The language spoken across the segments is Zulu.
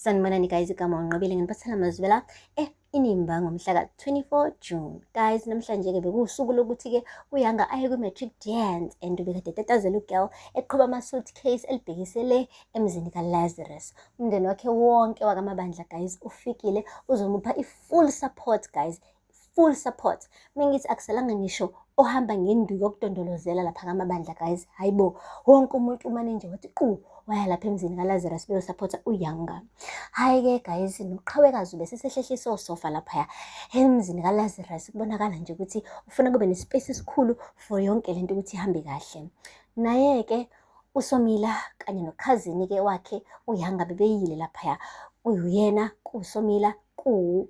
Sanibonani guys, igama uNqobile, nginiphathela amazwi la Inimba ngomhla ka-24 June. Guys, namhlanje-ke bekuwusuku lokuthi-ke uYanga aye kwi-matric dance and ubekade etatazela u-girl eqhuba ama-suitcase elibhekise le emzini kaLazarus. Umndeni wakhe wonke wakaMabandla guys ufikile uzomupha i-full support guys, full support. Mengithi akusalanga ngisho ohamba ngenduku yokudondolozela lapha kaMabandla guys, hayibo, wonke umuntu umane nje wathi qu waya lapha emzini kaLazarus beyosaphotha uYanga. Hhayi-ke guys, noqhawekazi ubesesehlehlisa osofa laphaya emzini kaLazarus, kubonakala nje ukuthi ufuna kube ne-space esikhulu for yonke lento ukuthi ihambe kahle. Naye-ke uSomila kanye nokhazini-ke wakhe uYanga bebeyile laphaya, kuyuyena kuSomila ku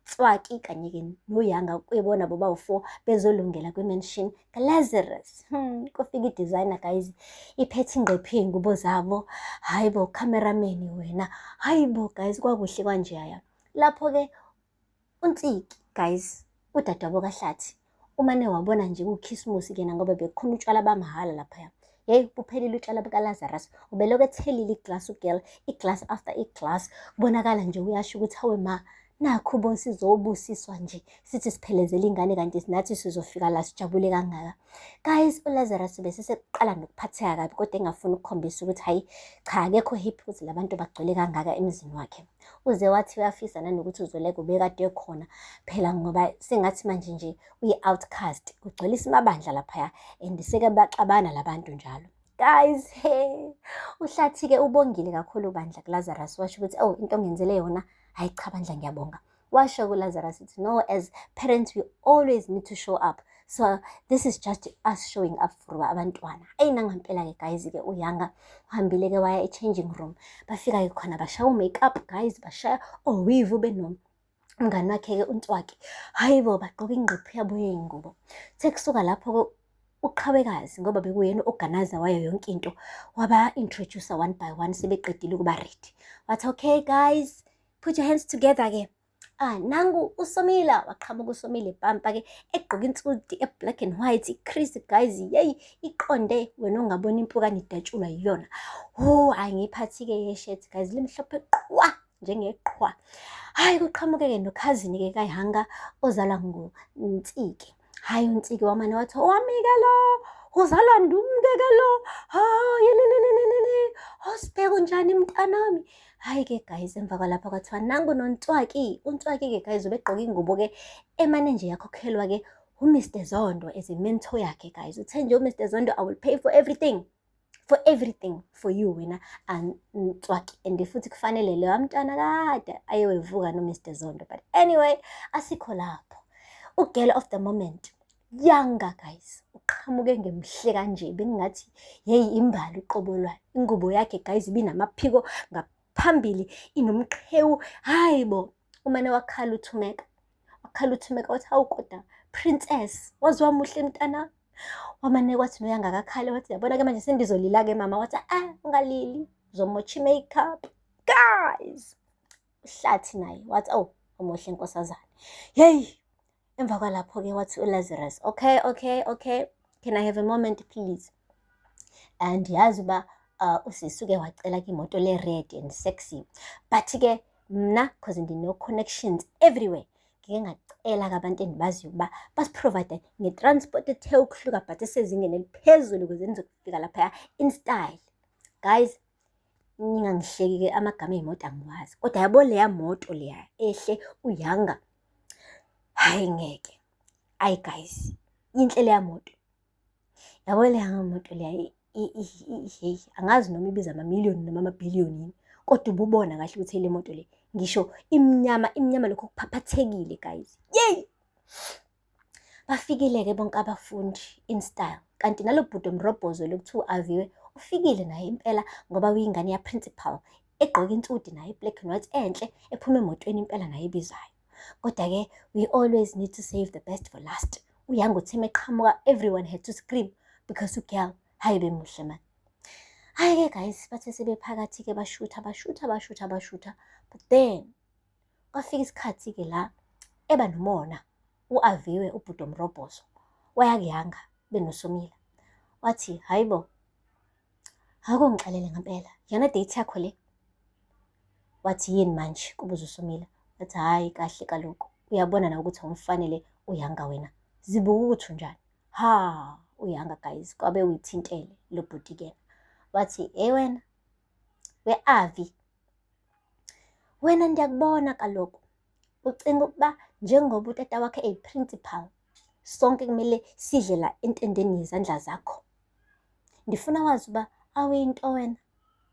Tswaki kanye-ke noYanga kuyibona bobawu-four bezolungela kwi-mansion kaLazarus. Kufika i-designer guys, iphethe ingqephu iy'ngubo zabo. Hhayi bo, cameraman wena. Hhayi bo guys, kwakuhle kwanjeyaya. Lapho-ke uNtsiki guys, udadewabo kaHlathi, umane wabona nje kukhisimusi kuyena ngoba bekukhona utshwala bamahhala laphaya. Yeyi, buphelile utshwala bukaLazarus. Ubelokhu ethelile iglasi u-girl, i-glass after i-glass. Kubonakala nje uyasho ukuthi hawe ma, nakhu bo sizobusiswa nje, sithi siphelezele ingane kanti nathi sizofika la sijabule kangaka. Guys, uLazarus beseseqala nokuphatheka kabi kodwa engafuni ukukhombisa ukuthi hhayi cha, akekho happy ukuthi labantu bagcwele kangaka emzini wakhe. Uze wathi uyafisa nanokuthi uZoleka ubekade ekhona phela ngoba sengathi manje nje uyi-outcast, kugcwele isimabandla laphaya and seke baxabana labantu njalo. Guys, he, uHlathi-ke ubongile kakhulu bandla kuLazarus, washo ukuthi oh, into ongenzele yona, hhayi cha bandla ngiyabonga. Washo kuLazarus ukuthi no, as parents we always need to show up. So this is just us showing up for abantwana. Eyi nangampela-ke guys-ke uYanga uhambile-ke waya e-changing room. Bafika-ke khona bashaya u-makeup guys, bashaya o-weave beno umngani wakhe-ke uNtswaki. Hhayi bo, bagqoka ingqephu yabo yey'ngubo. Sekusuka lapho-ke uqhawekazi ngoba bekuyena u-organizer wayo yonke into, waba-introduce one by one sebeqedile ukuba ready. Wathi okay guys, put your hands together-ke. Ah, nangu uSomila, waqhamuka uSomila ebhampa-ke egqoke insudi e-black and white, i-crease guys, yeyi iqonde wena ongabona impukane idatshulwa yiyona. Ho, hhayi ngiyiphathi-ke ye-shirt guys, limhlophe qwa njengeqhwa. Hhayi kuqhamuke-ke nokhazini-ke kaYanga ozalwa nguNtsiki. Hhayi uNtsiki wamane wathi owami-ke lo, uzalwa ndumke-ke lo, hayi lelelelelele, osibheke unjani mntanami. Hhayi-ke guys, emva kwalapho kwathiwa nangu noNtswaki. UNtswaki-ke guys ubegqoke ingubo-ke emane nje yakhokhelwa-ke uMr Zondo as a mentor yakhe guys. Uthe nje uMr Zondo, I will pay for everything. For everything for you wena Ntswaki, and futhi kufanele leyo mntwana kade ayewevuka no-Mr Zondo. But anyway, asikho lapho. U-girl of the moment, Yanga guys, uqhamuke ngemhle kanje bengingathi yeyi imbali uqobo lwayo. Ingubo yakhe guys ibinamaphiko ngaphambili, inomqhewu. Hayi bo, umane wakhala uThumeka, wakhala uThumeka wathi hawu kodwa princess, waze wamuhle mntana. Wamane kwathi noYanga akakhale, wathi yabona-ke manje sendizolila-ke mama. Wathi ah, ungalili, uzomotsha i-makeup guys. UHlathi naye wathi oh, omuhle nkosazane. Yeyi, emva kwalapho-ke wathi uLazarus okay okay okay, can I have a moment please? And yazi uba usisi uke wacela-ke imoto le red and sexy, but-ke mna cause ndino-connections everywhere, ngike ngacela-ke abantu endibaziyo ukuba basi-provide nge-transport ethe ukuhluka but esezingeni eliphezulu ukuze nizofika laphaya in style. Guys, ningangihleki-ke amagama ey'moto angiwazi, kodwa yabo leya moto leya ehle uYanga, hhayi ngeke, ayi guys, inhle leya moto. Yabo leya moto leya, heyi angazi noma ibiza amamiliyoni noma amabhiliyoni yini, kodwa ububona kahle ukuthi le moto le ngisho imnyama, imnyama lokho kuphaphathekile guys. Yeyi! Bafikile-ke bonke abafundi in style. Kanti nalo bhuti omrobhozo lo kuthiwa aviwe ufikile naye impela ngoba uyingane ya-principal, egqoke insudi naye i-black and white enhle, ephuma emotweni impela naye ebizayo. Kodwa-ke we always need to save the best for last. UYanga uthe meqhamuka everyone had to scream because u-girl hhayi bemuhle man. Hhayi-ke guys, bathe sebephakathi-ke bashutha bashutha bashutha bashutha, but then kwafika isikhathi-ke la eba nomona u-Aviwe ubhuti omrobhozo waya kuYanga benoSomila, wathi hhayi bo, akungixelele ngempela iyona date yakho le. Wathi yini manje? Kubuza uSomila. Wathi hhayi kahle kaloku, uyabona nawe ukuthi awumfanele uYanga wena. Zibuka ukuthi unjani. Ha, uYanga guys, kwabe uyithintele lo bhuti kena. Wathi, hey wena, we-Avi, wena ndiyakubona kaloku. Ucinga ukuba njengoba utata wakhe eyi-principal, sonke kumele sidle la entendeni yezandla zakho. Ndifuna wazi uba awuyinto wena,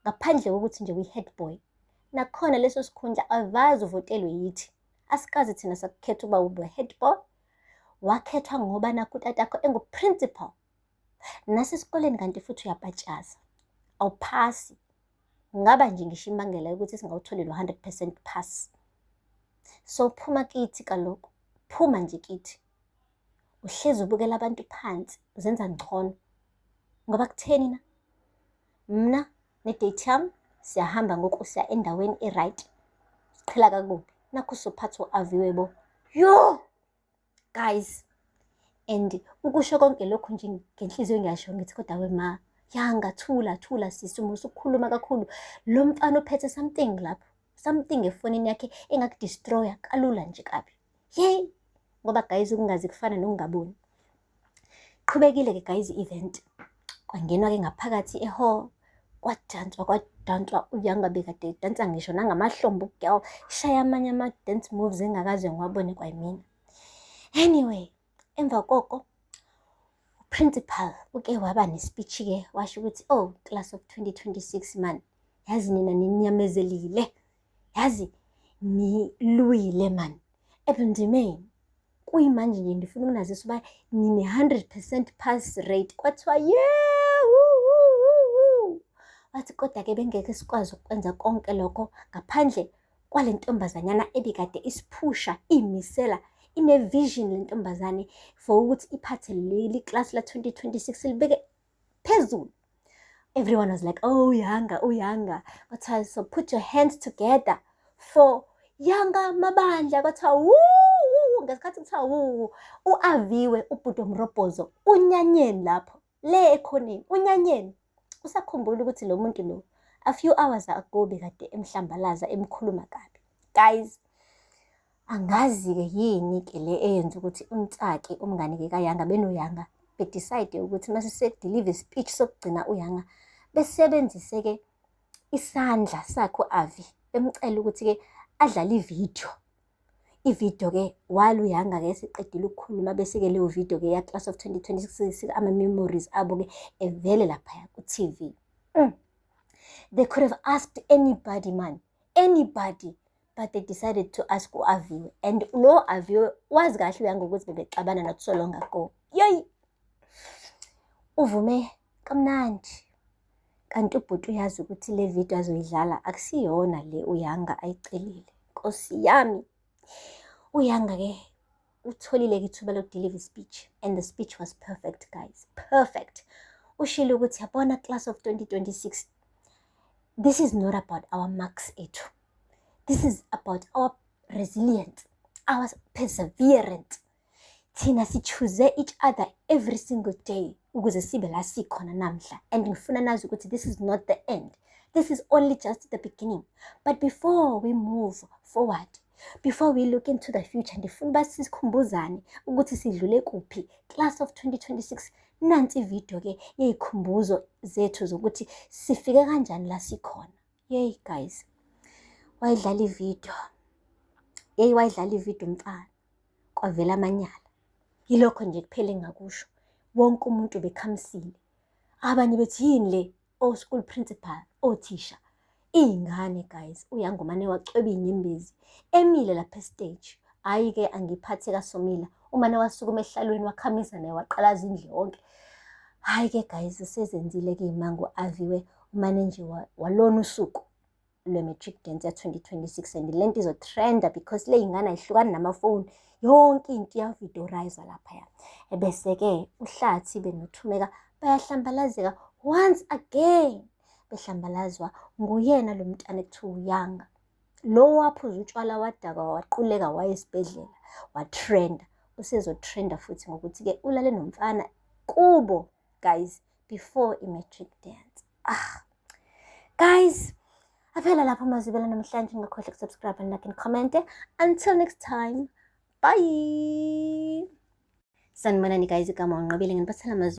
ngaphandle kokuthi nje uyi-head boy. Nakhona leso sikhundla avazi uvotelwe yithi. Asikaze thina sakukhetha ukuba ube head boy. Wakhethwa ngoba nakho utatakho engu-principal. Nasesikoleni kanti futhi uyapatshaza, awuphasi. Ngaba nje ngisho imbangela yokuthi singawutholi lo 100% pass. So phuma kithi kaloku, phuma nje kithi. Uhlezi ubukela abantu phansi, uzenza ngcono. Ngoba kutheni na? Mna ne-date yami siyahamba ngoku siya endaweni e-right. Siqhela kakubi. Nakhu usuphatha u-Aviwe bo. Yo! Guys, and ukusho konke lokhu nje ngenhliziyo ngiyasho ngithi kodwa we ma, Yanga thula thula sisi, umusa ukukhuluma kakhulu. Lo mfana uphethe something lapho, something efonini yakhe engakudestroya kalula nje kabi. Yey! Ngoba guys ukungazi kufana nokungaboni. Qhubekile-ke guys i-event. Kwangenwa-ke ngaphakathi e-hall, kwadanswa kwadanswa, uYanga bekade edansa ngisho nangamahlombe u-girl, shaya amanye ama-dance moves engakaze ngiwabone kwayimina. Anyway, emva koko u-principal uke waba ne-speech-ke washo ukuthi oh class of 2026 man, yazi nina ninyamezelile, yazi nilwile man ebunzimeni. Kuyimanje nje ndifuna ukunazisa uba nine-100% pass rate. Kwathiwa yeah, woo, woo, woo. Wathi kodwa-ke bengeke sikwazi ukwenza konke lokho ngaphandle kwale ntombazanyana ebikade isiphusha, iyimisela, ine-vision le ntombazane for ukuthi iphathe leli class la-2026 libeke phezulu. Everyone was like, oh, Yanga, oh, Yanga. Kwathiwa, so put your hands together for Yanga Mabandla. Kwathiwa, woo, woo. Ngesikhathi kuthiwa woo, u-Aviwe ubhuti womrobhozo unyanyeni lapho, le ekhoneni, unyanyeni. Usakhumbula ukuthi lo muntu lo, a few hours ago bekade emhlambalaza, emkhuluma kabi. Guys, angazi-ke yini-ke le eyenza ukuthi uNtsaki, umngani-ke kaYanga, benoYanga, be-decide ukuthi mase se-deliver speech sokugcina uYanga, besebenzise-ke isandla sakhe u-Avi, bemcela ukuthi-ke adlale ividiyo. Ividiyo-ke while uYanga-ke eseqedile ukukhuluma, bese-ke leyo video-ke ya-class of 2026 ama-memories abo-ke evele laphaya ku-TV. They could have asked anybody man, anybody, but they decided to ask u-Aviwe. And lo Aviwe wazi kahle uYanga ukuthi bebexabana not so long ago. Yoyi! Uvume kamnandi. Kanti ubhuti uyazi ukuthi le video azoyidlala akusiyona le uYanga ayicelile. Nkosi yami. uYanga-ke utholile-ke ithuba lokudeliver speech and the speech was perfect guys, perfect. Ushilo ukuthi yabona class of 2026, this is not about our marks ethu. This is about our resilience, our perseverance. Thina si-choose each other every single day ukuze sibe la sikhona namhla. And ngifuna nazi ukuthi this is not the end. This is only just the beginning. But before we move forward, before we look into the future, ndifuna uba sikhumbuzane ukuthi sidlule kuphi. Class of 2026, nansi ividiyo ke yeyikhumbuzo zethu zokuthi sifike kanjani la sikhona. Yey guys, wayidlala ividiyo. Yeyi wayidlala ividiyo mfana. Kwavela amanyala. Yilokho nje kuphela engingakusho. Wonke umuntu bekhamisile. Abanye bethi yini le? O-school principal, othisha. Iy'ngane guys, uYanga umane wacweba iy'nyembezi. Emile lapha e-stage. Hhayi-ke angiphathe kaSomila. Umane wasukuma esihlalweni wakhamisa naye waqalaza indlu yonke. Hhayi-ke guys, usezenzile-ke iy'manga u-Aviwe. Umane nje walona usuku lwe-matric dance ya-2026 and lento izotrenda because le y'ngane ayihlukani namafoni. Yonke into iyavidorizwa laphaya. Ebese-ke uHlathi benoThumeka bayahlambalazeka once again. Behlambalazwa nguyena lo mntana ekuthiwa uYanga. Lo waphuza utshwala wadakwa waquleka waya esibhedlela watrenda. Usezotrenda futhi ngokuthi-ke ulale nomfana kubo guys before i-matric dance. Ah, guys, Aphela lapho Mazibela namhlanje, ngakhohlwa ukusubscribe and like and comment. Until next time, bye. Sanibonani guys, igama uNqobile, nginiphathela amazwi.